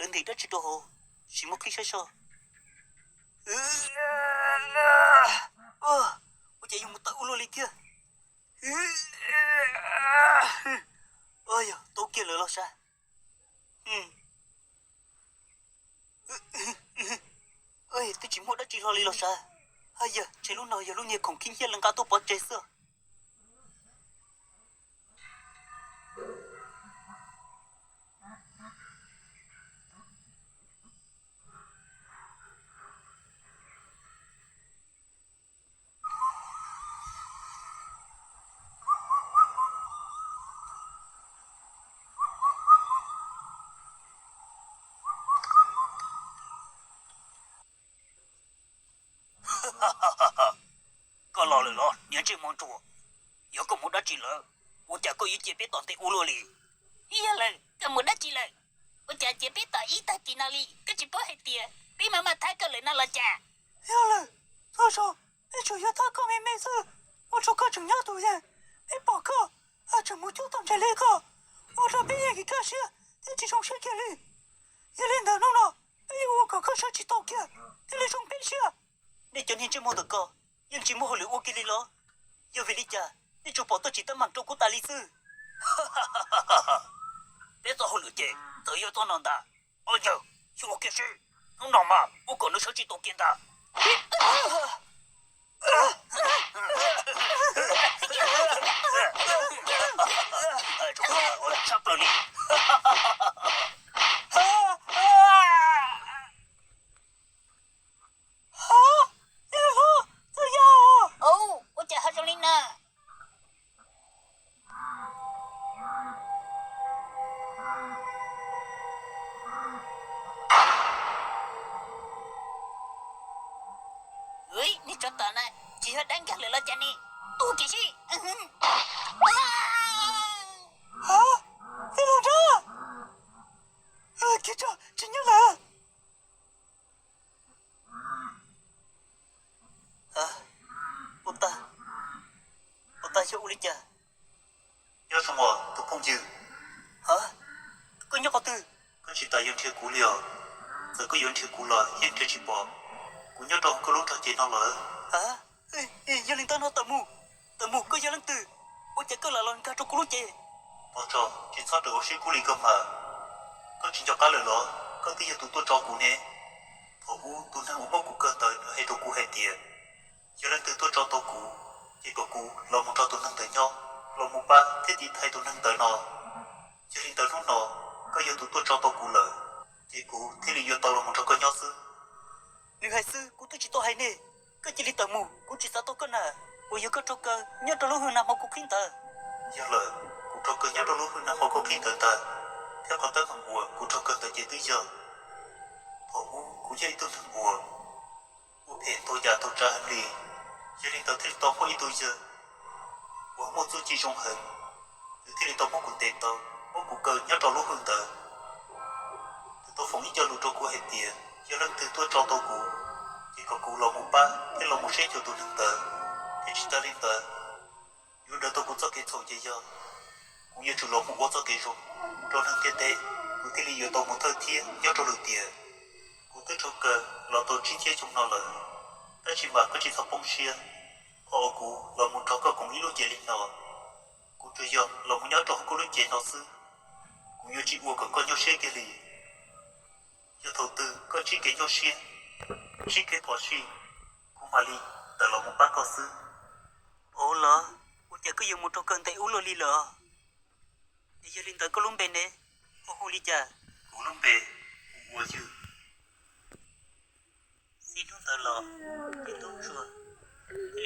Ntawd ntim dab tsi rau hauv, sim mus qhib saib soj. Ua cas yuav mus tawm ua luaj li thiab? Yog tau kiag lawm los sav. Twb tsis muaj dab tsi hlo li los sav. Yog ntshe lub no yog lub niag khoom khib nyiab lawv nqa tuaj pov tseg xwb. Koj los lawm los niag ntsej muag ntsuag? Yog koj mus dab tsi lawm, ua cas koj yuav cia peb tom ntej ua luaj li? Yog lawm, koj mus dab tsi lawm? Ua cas cia peb tom ib tag kis no li? Koj tsis paub hais tias peb maj maj thab koj lawm no los cas? Yog lawm, txhob zov, peb tsuas yuav thab koj me me xwb, ua rau koj tseem nyob tus yeej. Peb pom koj, tseem mus cub tau ntses li koj, ua rau peb yeej kaj siab thiab tsis zoo siab kiag li. Yog li ntawd hnub no peb yuav ua kom koj sawv tsis tau kiag thiaj li zoo peb siab. Nej cov niag ntsej muag ntawm ko yeej tsis muaj hauj lwm ua kiag li los? Yog vim li cas nej tsuas pom tuaj tsim teeb meem rau kuv tas li xwb? Peb txoj hauj lwm ces txawm yog txoj no ntag. Ob yawg, xyuas ua kiag seb, hnub no mas ua kom nws sawv tsis tau kiag ntag. Tshaj plaws li. Ua cas ho zoo li no? Niag tsov tom na, tsis yog dab nkag lawm los cas ne? Tuag kiag sib. Ib los nrab, kiv tso, tsis nyob lawm. Puas tag, puas tag yog ua li cas? Nyob zoo os tus phooj ywg. Ha, koj nyob qhov twg? Koj tsis tas yuav nrhiav kuv li os. Txawm koj yuav nrhiav kuv los yeej nrhiav tsis pom. Kuv nyob rau hauv koj lub nrog cev no lawm. Ha, yog li ntawd no tawm mus, tawm mus koj yog leej twg? Ua cas koj lam los nkag rau kuv lub cev? Pov tso, tsis txhob rawm ua siab kub li koj mas. Koj tsis nco qab lawm los? Koj twb yog tus tuaj tso kuv ne. Thaum ub tus neeg uas muab kuv kawg ntawd nws hais rau kuv hais tias yog leej twg tuaj tso tau kuv, ces kom kuv los mus nrog tus neeg ntawd nyob, los mus pab thiab tiv thaiv tus neeg ntawd no. Yog li ntawd hnub no koj yog tus tuaj tso tau kuv lawm, ces kuv thiaj li yuav tau los mus nrog koj nyob xwb. Nws hais xwb, kuv twb tsis tau hais ne. Koj cia li tawm mus, kuv tsis xav tau koj na. Puas yog koj raug kaw nyob rau lub hwj nag hmo kuv qhib ntawd? Yog lawm, kuv raug kaw nyob rau lub hwj nag hmo koj qhib ntawd ntag, thiab qhov teeb meem uas kuv raug kaw ntawd ces twb yog thaum ub kuv yog ib tug neeg uas ua phem tau yam tau tsav heev li. Yog li ntawd thiaj li tau muaj ib tug yawg uas muaj txuj ci zoo heev, nws thiaj li tau muab kuv ntes tau, muab kuv kaw nyob rau lub hwj ntawd. Nws tau foom ib co lus rau kuv hais tias yog leej twg tuaj tso tau kuv, ces kom kuv los mus pab thiab los mus saib xyuas tus neeg ntawd, thiab tsis tas li ntawd, yuav daws tau kuv txoj kev txhaum ces yog kuv yuav tsum los mus ua txoj kev zoo rau neeg ntiaj teb, kuv thiaj li yuav tau mus thawj thiab nyob rau lwm tiam. Kuv twb raug kaw los tau tsib txhiab xyoo no lawm, tab sis mas koj tsis txhob poob siab. Qhov uas kuv los mus nrog koj koom ib lub cev li no, kuv tsuas yog los mus nyob rau hauv koj lub cev no xwb. Kuv yuav tsis ua kom koj nyuaj siab kiag li. Yog thaum twg koj ntsib kev nyuaj siab, ntsib kev phom sij, kuv mam li tawm los mus pab koj xwb. Ua los, ua cas koj yuav mus raug kaw ntev ua luaj li lawm? Es yog li ntawd koj lub npe ne, ho hu li cas? Kuv lub npe